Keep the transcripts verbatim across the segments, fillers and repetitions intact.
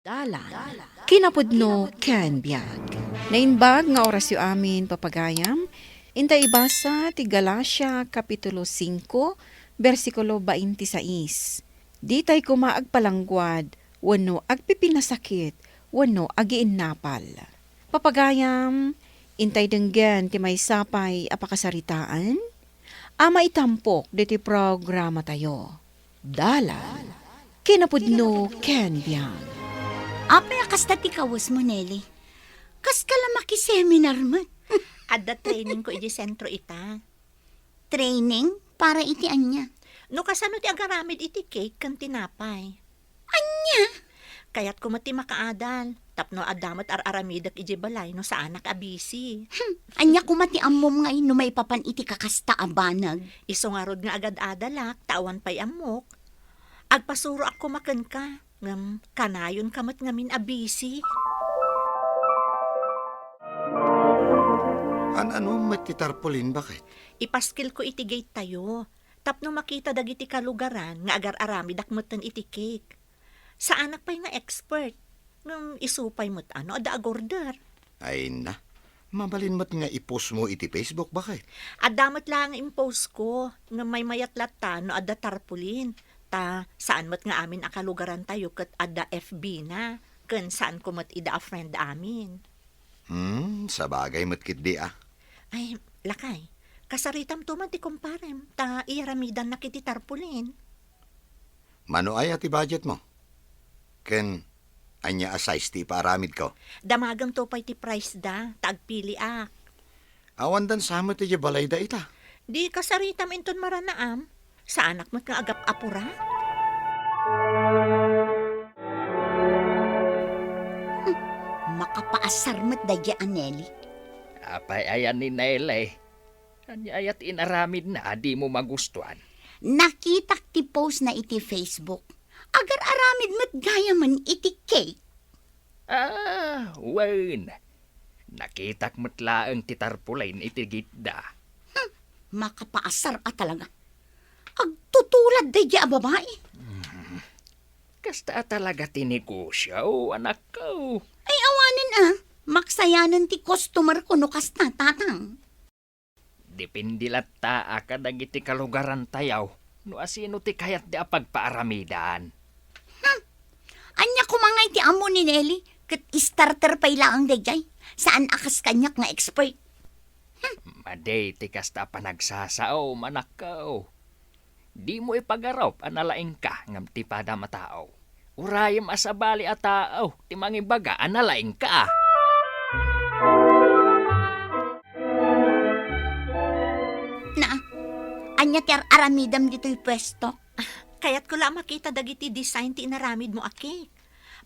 Dalan, kinapudno ken biag. Naimbag nga orasyo amin, papagayam, inta ibasa ti Galacia Kapitulo singko, bersikulo baintisais. Ditay koma agpalangguad wenno agpipinasakit wenno agiinnapal. Papagayam, intay denggen ti maysa pay a pakasaritaan a maitampok ditoy programatayo. Dalan, kinapudno ken biag. Apay a kasta ti kawesmo, Nelly? Kas ka la makiseminar met. Adda trainingko idiay sentro ita. Training? Para iti ania? No kasano ti agaramid iti cake ken tinapay. Ania? Kayatko met ti makaadal, tapno adda met ar-aramidek idiay balay no saanak a busy. Hmm, ania koma ti ammom ngay no maipapan iti kakasta a banag? Isu ngarud nga agad-adalak, ta awan pay ammok. Agpasuroak koma kenka, ngem kanayonka met ngamin a busy. An-anuem met ti tarpaulin, baket? Ipaskilko iti gate tayo, tapno makita dagiti kalugaran nga agar-aramidak metten iti cake. Saanak pay nga expert, ngem isu pay met a no adda agorder. Ay na, mabalin met nga i-post mo iti Facebook, baket? Adda met la nga in-post ko, ngem maymayat latta no adda tarpaulin, ta saan met nga amin a kalugaran tayo ket adda F B na, ken saanko met ida a friend amin. Hmm, sabagay met ketdi a. Ay, lakay, kasaritamto man ti kumparem, ta iyaramidannak iti tarpaulin. Mano aya ti budget mo? Ken ania a size ti ipaaramidko? Damagento pay ti price da, ta agpiliak. Awan dansa met idiay balayda ita. Di kasaritam inton maranaam. Saanak met nga agap-apura. Hmm, makapaasar met daydiay a Nelly. Apay aya ni Nelly? Ania aya ti inaramidna a dimo magustuan? Nakitak ti post na iti Facebook. Agar-aramid met gayamen iti cake. Ah, wen. Nakitak met laeng ti tarpaulin iti gate da. Hmm, makapaasar a talaga. Agtutulad daydiay a babai. Kasta a talaga ti negosio, anakko. Ay, awanen a. Maksayanen ti customer ko no kasta, tatang. Depende latta a kadagiti kalugaran tayo no asino ti kayatda a pagpaaramidan. Hmm. Ania koma ngay ti ammo ni Nelly? Ket starter pay laeng daydiay. Saan a kas kaniak nga expert. Hmm. Madi ti kasta a panagsasao, manakkaw. Dimo ipagarup a nalaingka ngem ti padam a tao. Urayem a sabali a tao ti mangibaga a nalaingka. Na, ania ti ar-aramidem ditoy puesto? Kayatko la a makita dagiti design ti inaramidmo a cake.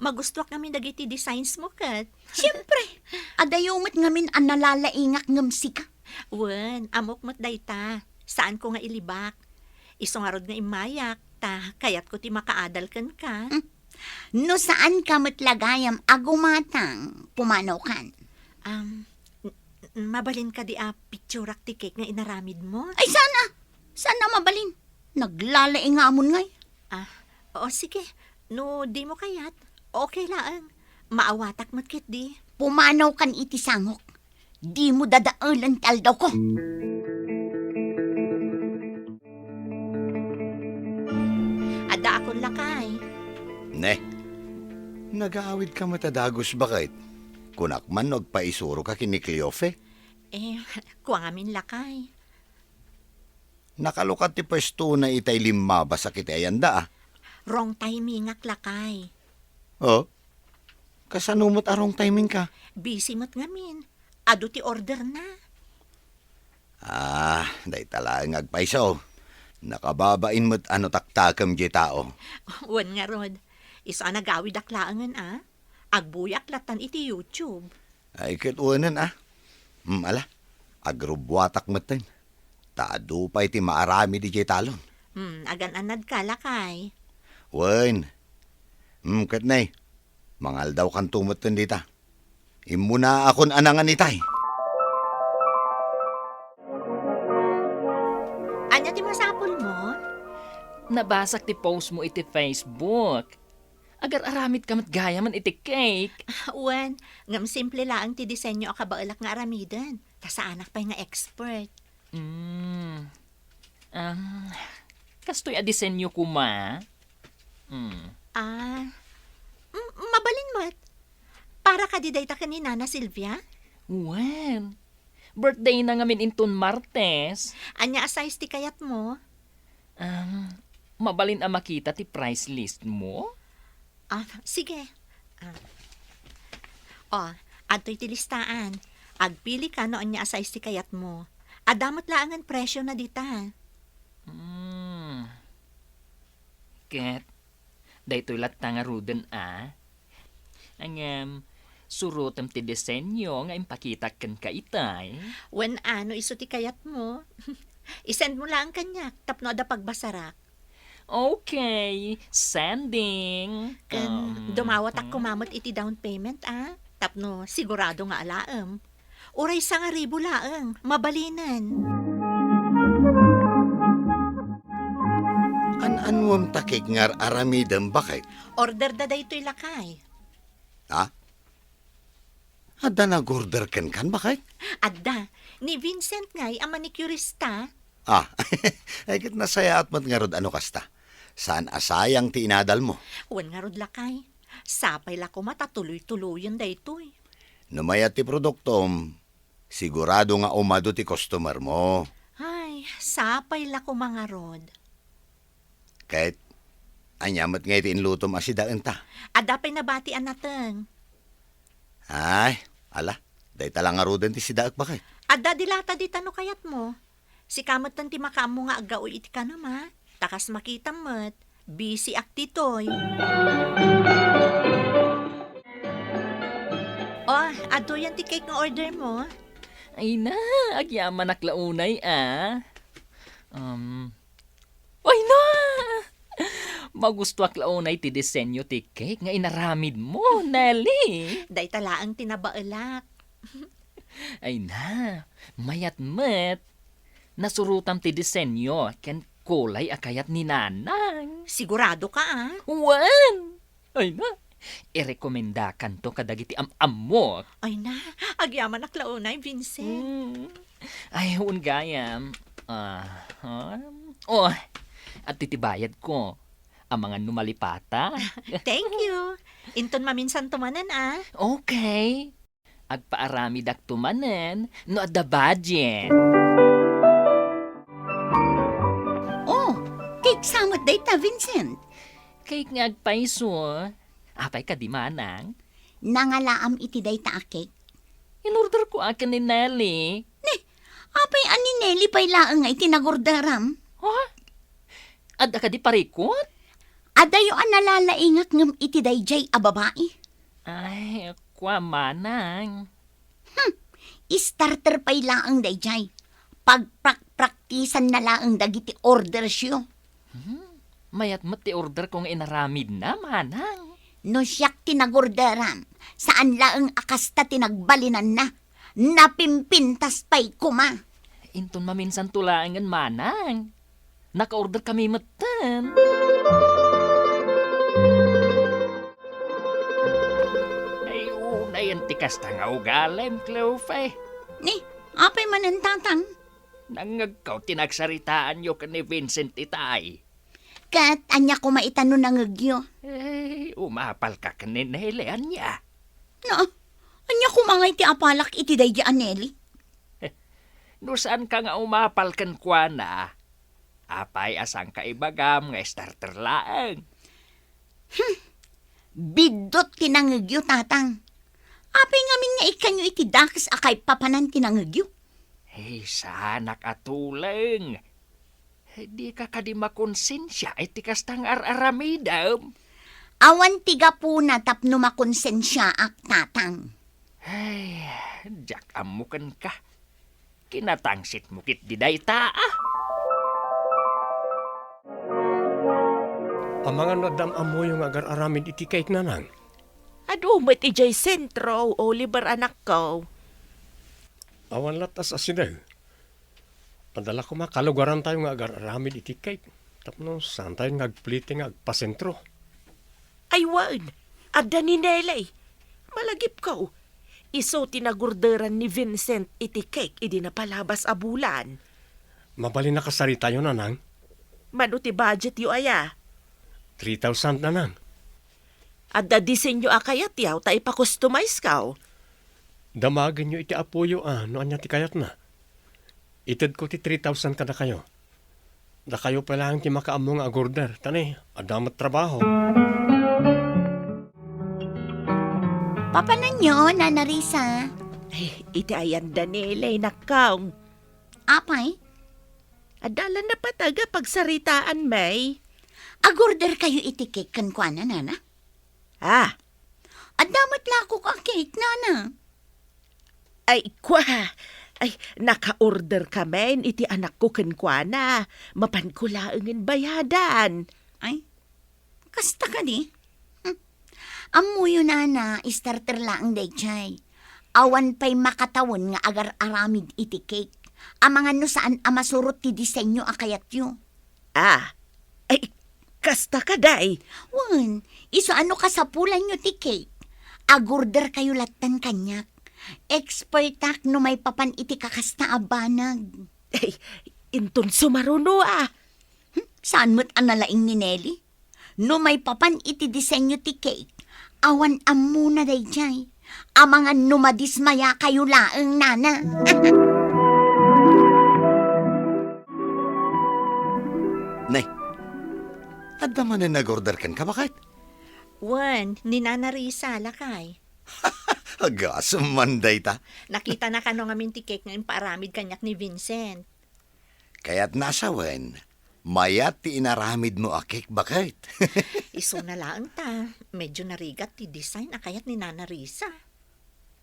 Magustuak ngamin dagiti designs mo ket. Siempre, adayo met ngamin a nalalaingak ngem sika. Wen, ammok met dayta. Saanko nga ilibak. Isu ngarud nga immayak, ta kayatko ti makaadal kenka. Hmm. No saanka met la gayam a gumatang, pumanaw kan. Um, n-, n-, mabalin kadi a picturak ti cake nga inaramidmo? Ay, saan a? Saan a mabalin? Naglalaingamon ngay. Ah, oo, sige. No dimo kayat, okay laeng. Maawatak met ketdi. Pumanaw kan iti sangok. Dimo dadaelen ti aldawko. Addaakon, lakay. Ne, nagaawidka met a dagus, baket? Kunak man no agpaisuroka ken ni Cleofe. Eh, kua ngamin, lakay. Nakalukad ti puestona itay limmabas a kitaayanda, a. Wrong timingak, lakay. Oh? Kasano met a wrong timingka? Busy met ngamin. Adu ti orderna. Ah, dayta laeng nga agpayso. Nakababain met a no taktakem diay tao. Wen ngarud, isu a nagawidak laengen a. Agbuyak lattan iti YouTube. Ay, ket wenen a. Hmm, ala, agrubbuatak metten. Ta adu pay ti maaramid idiay talon. Hmm, agan-anadka, lakay. Wen. Hmm, ket nay, mangaldawkanto metten dita. Immunaakon a nangan itay. Ania ti masapulmo? Nabasak ti post mo iti Facebook. Agar-aramidka met gayamen iti cake. Wen, ngem simple laeng ti disenyo a kabaelak nga aramiden. Ta saanak pay nga expert. Mm. Um, kastoy a disenyo koma? Mm. Ah, m-, mabalin met. Para kadi dayta ken ni Nana Silvia? Wen. Birthday na ngamin inton Martes. Ania a size ti kayatmo? Um, mabalin a makita ti price list mo? Ah, sige. Ah. Oh, adtoy ti listaan. Agpili ka no ania a size ti kayatmo. Adda met laengen presyo na dita. Hmm. Ket, daytoy latta ngaruden a. Ngem, surotem ti disenyo nga impakitak kenka itay. Wen a, no isu ti kayatmo. I-send mo laeng kaniak tapno adda pagbasarak. Okay, sending. Ken, um, dumawatak koma met iti down payment, a? Tapno sigurado nga alaem. Uray sangaribu laeng, mabalinen. An-anuem ta cake nga ar-aramidem, baket? Order da daytoy lakay. Ha? Adda nag-order kenkan, baket? Adda. Ni Vincent ngay a manicurista. Ah, ay ket nasayaat met ngarud a no kasta. Saan a sayang ti inadalmo. Wen ngarud lakay. Sapay la koma ta tuloy-tuloyen daytoy. No mayat ti produktom, sigurado nga umadu ti customermo. Ay, sapay la koma ngarud. Ket, ania met ngay ti inlutom a sidaenta? Adda pay nabati a nateng. Ay, ala, dayta la ngaruden ti sidaek, baket. Adda di lata dita no kayatmo. Sika metten ti makaammo nga aggaoy iti kanam, a? Ta kas makitam met, busy ak ditoy. Oh, adtoyen ti cake nga order mo. Ay na, agyamanak la unay, a. Um, Ay na! Magustuak la unay ti disenyo ti cake nga inaramidmo, Nelly. Dayta laeng ti nabaelak. Ay na, mayat met. Nasurotam ti disenyo ken kulay a kayat ni Nanang. Sigurado ka, a? Wen! Ay na, irekomendakanto kadagiti am-ammok. Ay na, agyamanak la unay, Vincent. Mm. Ay, wen gayam. Ah, um, oh, adtoy ti bayadko. Amangan no malipata. Thank you. Inton maminsanto manen, a. Okay. Agpaaramidakto manen no adda budget. Oh, cake sa met dayta, Vincent. Cake nga agpayso. Apay kadi, Manang? Nangalaam iti dayta a cake? Inorderko a ken ni Nelly. Ni, apay a ni Nelly pay laeng nga iti nagorderam? Ha? Adda kadi parikut? Adayo a nalalaingak ngem iti daydiay a babai. Ay, kua, Manang. Hmm, starter pay laeng daydiay. Pagprakpraktisanna laeng dagiti ordersyo. Hmm, mayat met ti orderko nga inaramidna, Manang. No siak ti nagorderam, saan laeng a kasta ti nagbalinanna. Napimpintas pay koma. Inton maminsanto laengen, Manang. Nakaorderkami metten. Ay, unayen ti kasta nga ugalim, Cleofe. Ni, apay manen, Tatang? Nangngegko ti nagsaritaanyo ken ni Vincent itay. Ket ania koma ita no nangngegyo? Eh, umapalka ken ni Nelly, ania? No, ania koma nga iti apalak iti daydi a Nelly? No saanka nga umapal kenkuana, apay a saanka ibagam nga starter laeng? Hmm, biddut ti nangngegyo, Tatang. Apay ngamin nga ikkanyo iti dakes a kaipapanan ti nangngegyo? Ay, saanak a tuleng. Dika kadi makonsensia iti kasta nga ar-aramidem? Awan ti gapuna tapno makonsensiaak, Tatang. Ay, diak ammo kenka. Kinatangsitmo ketdi dayta, a? Amangan no adda am-ammoyo nga agar-aramid iti cake, Nanang? Adu met idiay sentro, Oliver, anakko. Awan latta a sasino. Adda la koma kalugarantayo nga agar-aramid iti cake. Tapno saantayo nga agplete nga agpasentro. Ay wen, adda ni Nelly. Malagipko. Isu ti nagorderan ni Vincent iti cake idi napalabas a bulan. Mabalin a kasaritayo, Nanang? Mano ti budgetyo aya? Three thousand, Nanang. Adda disenyo a kayatyo ta ipakustomize kaw? Damagenyo iti apoyo a no ania ti kayatna. Itedko ti three thousand kadakayo. Dakayo pay laeng ti makaammo nga agorder, ta ni, adda met trabaho. Papananyo, Nana Risa? Ay, iti ayan da ni Elena, Kong. Apay? Adda la napatag a pagsaritaan, May. Agorder kayo iti cake kenkuana, Nana? Ah. Adda met lakok a cake, Nana. Ay, kwa. Ay, naka-order kami iti anakko kenkuana. Mapanko laengen bayadan. Ay, kasta kadi? Hmm. Ammoyo, Nana, starter laeng daydiay. Awan pay makatawen nga agar-aramid iti cake. Amangan no saan a masurot ti disenyo a kayatyo. Ah, ay, kasta kadi? Wen, isu a no kasapulanyo ti cake, agorder kayo lattan kaniak. Expertak no maipapan iti kakasta a banag. Ay, inton sumaruno, ah. Hmm, saan met a nalaing ni Nelly? No maipapan iti disenyo ti cake, awan ammona daydiay. Amangan no madismaya kayo laeng, Nana. Nay, adda manen nag-order kenka, baket? Wen, ni Nana Risa, lakay. Agasem man dayta. Nakitana kano ngamin ti cake nga impaaramid kaniak ni Vincent. Kayatna a sawen, mayat ti inaramidmo a cake, baket. Isuna laeng ta, medyo narigat ti design a kayat ni Nana Risa.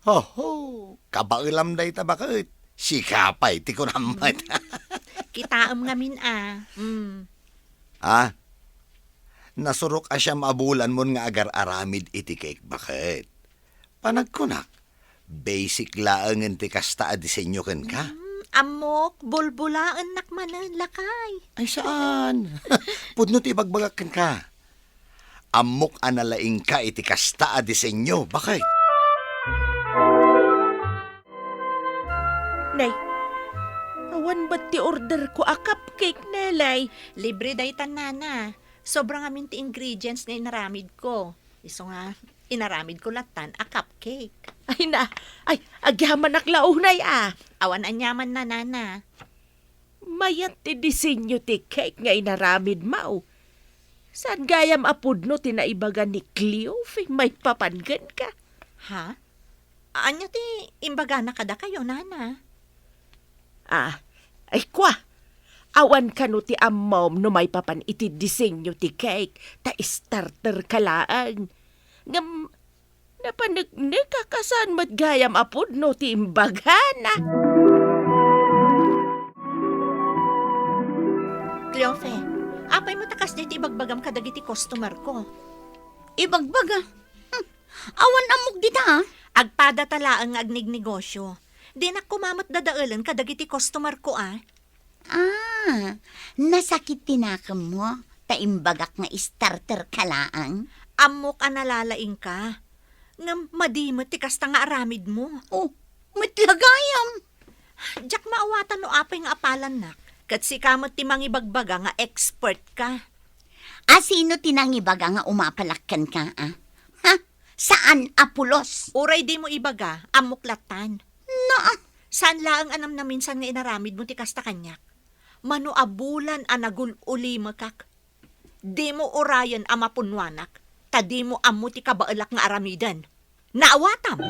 Hoho, kabaelam dayta, baket. Sika pay ti kunam met. Hmm. Kitaem ngamin a. Hmm. Ha? Nasurok a siam a bulanmon nga agar-aramid iti cake, baket. Panagkunak, basic laengen ti kasta a disenyo kenka. Hmm, ammok, bulbulaennak manen, lakay. Ay, saan? Pudno ti ibagbagak kenka. Ammok a nalaingka iti kasta a disenyo. Baket? Nay, awan met ti orderko a cupcake, Nelly. Libre daytan, Nana. Sobra ngamin ti ingredients nga inaramidko. Isu nga, inaramidko lattan a cupcake. Ay na, ay, agyamanak la unay a. Awan aniamanna, Nana. Mayat ti disenyo ti cake nga inaramidmo. Saan gayam a pudno ti naibaga ni Cleofe maipapan kenka? Ha? Ania ti imbagana kadakayo, Nana? Ah, ay kwa, awan kano ti ammom no maipapan iti disenyo ti cake, ta starter ka laeng. Ngem, napaneknek a kasano met gayam a pudno ti imbagana. Cleofe, apay met a kasdiay ti ibagbagam kadagiti customer ko? Ibagbaga? Hmm, awan ammok dita, ah. Agpadata laeng nga agnegnegosyo. Dinak koma met dadaelen kadagiti customer ko, ah. Ah, nasakit ti nakemmo, ta imbagak nga starter ka laeng? Ammok a nalalaingka. Ngem madi met ti kasta nga aramidmo. Oh, met la gayam. Diak maawatan no apay nga apalannak. Ket sika met ti mangibagbaga nga expert ka. A sino ti nangibaga nga umapalak kenka, a? Ha? Saan a pulos? Uray dimo ibaga, ammok lattan. Naa. Saan laeng a namnaminsan nga inaramidmo ti kasta kaniak? Mano a bulan a nagul-ulimekak. Dimo urayen a mapunnoanak, ta dimo ammo ti kabaelak nga aramiden. Naawatam!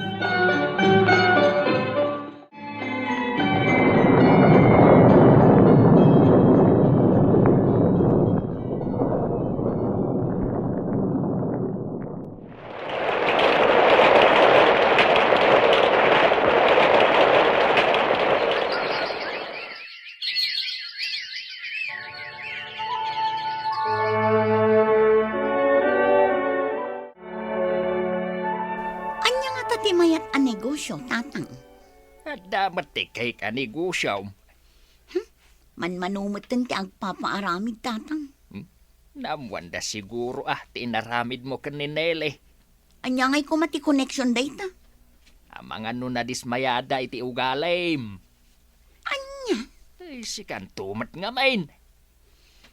Ania ngata ti mayat a negosyo, Tatang? Adda met ti cake a negosyo. Hmm? Manmano metten ti agpapaaramid, Tatang. Hmm? Naammoanda siguro a ti inaramidmo ken ni Nelly. Ania ngay koma ti connection dayta? Amangan no nadismayada iti ugalim. Ania? Ay, sikanto met ngamin.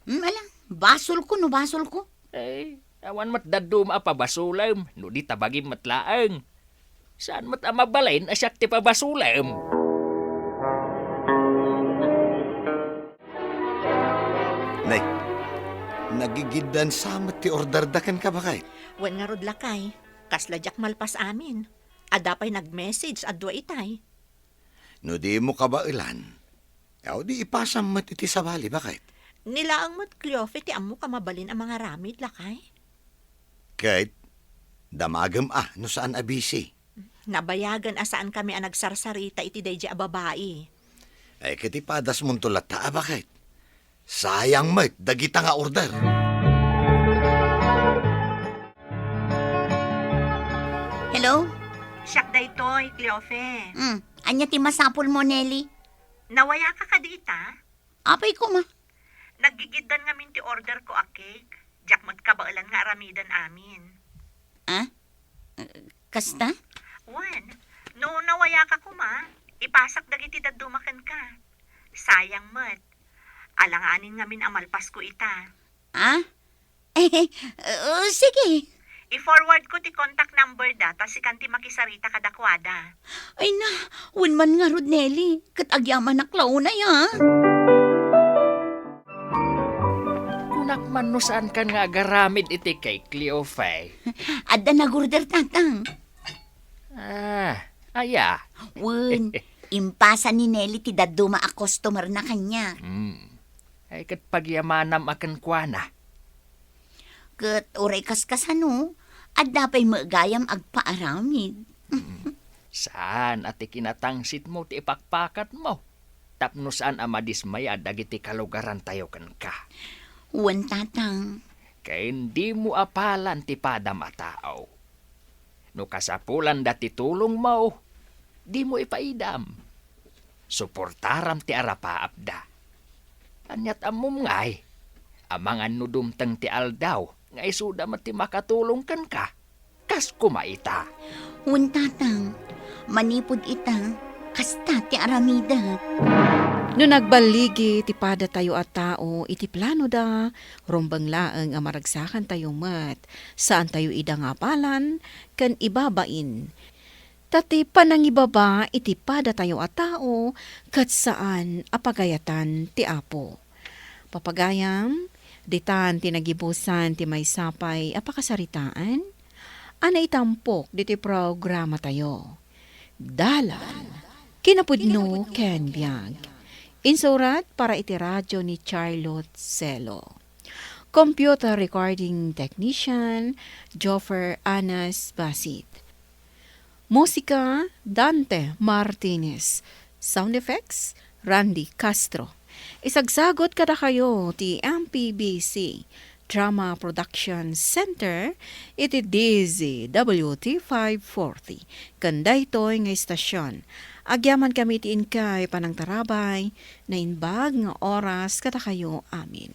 Hmm, ala, basolko no basolko. Ay, awan met dadduma a pabasolem, no di ta bagim met laeng. Saan met a mabalin a siak ti pabasolem? Nay, nagigiddan sa met ti orderda kenka, baket? Wen ngarud, lakay. Kasla diak malpas amin. Adda pay nag-message a dua itay. No dimo kabaelan, aw, di ipasam met iti sabali, baket? Ni laeng met, Cleofe, ti ammok a mabalin a mangaramid, lakay. Ket damagem a no saan a busy. Nabayagen a saankami a nagsarsarita iti daydi a babai. Ay, ket ipadasmonto latta a, baket? Sayang met dagita nga order. Hello? Siak daytoy, Cleofe. Hmm, ania ti masapulmo, Nelly? Nawayaka kadi ita? Apay koma? Naggigiddan ngamin ti order ko a cake. Diak met kabaelan nga aramiden amin. Ah? Kasta? Wen, no nawayaka koma, ipasak dagiti dadduma kenka. Sayang met. Alanganin ngamin a malpasko ita. Ah? Eh, uh, sige. I-forward ko ti contact number da, ta sikan ti makisarita kadakuada. Ay na, wen man ngarud, Nelly, ket agyamanak la unay, ha? Kunak man no saankan nga agaramid iti cake, Cleofe. Adda nag-order, Tatang. Ah, aya. Wen, impasa ni Nelly ti dadduma a customer na kaniak. Hmm. Ay, ket pagyamanam a kenkuana. Ket uray kaskasano, adda pay met gayam agpaaramid. Saan a ti kinatangsitmo ti ipakpakatmo? Tapno saan a madismaya dagiti kalugarantayo kenka. Wen, Tatang. Ken dimo apalan ti padam a tao. No kasapulanda ti tulongmo, dimo ipaidam. Suportaram ti arapaapda. Aniat ammom ngay, amangan no dumteng ti aldaw nga isuda met ti makatulong kenka. Kas koma ita. Wen, Tatang, manipud ita, kasta ti aramidek. No nagballigi ti padatayo a tao iti planoda, rumbeng laeng a maragsakantayo met. Saantayo ida nga apalan ken ibabain. Ta ti panangibaba iti padatayo a tao ket saan a pagayatan ti Apo. Papagayam, ditan ti nagibusan ti maysa pay a pakasaritaan a naitampok ditoy programatayo. Dalan, kinapudno ken biag. Insurat para iti radio ni Charlotte Celo. Computer recording technician, Joffer Anas Basit. Musika, Dante Martinez. Sound effects, Randy Castro. Isagsagot kadakayo ti M P B C Drama Production Center iti D Z W T five forty. Ken daytoy nga istasion, agyamankami ti inkay panangtarabay, naimbag nga oras kadakayo amin.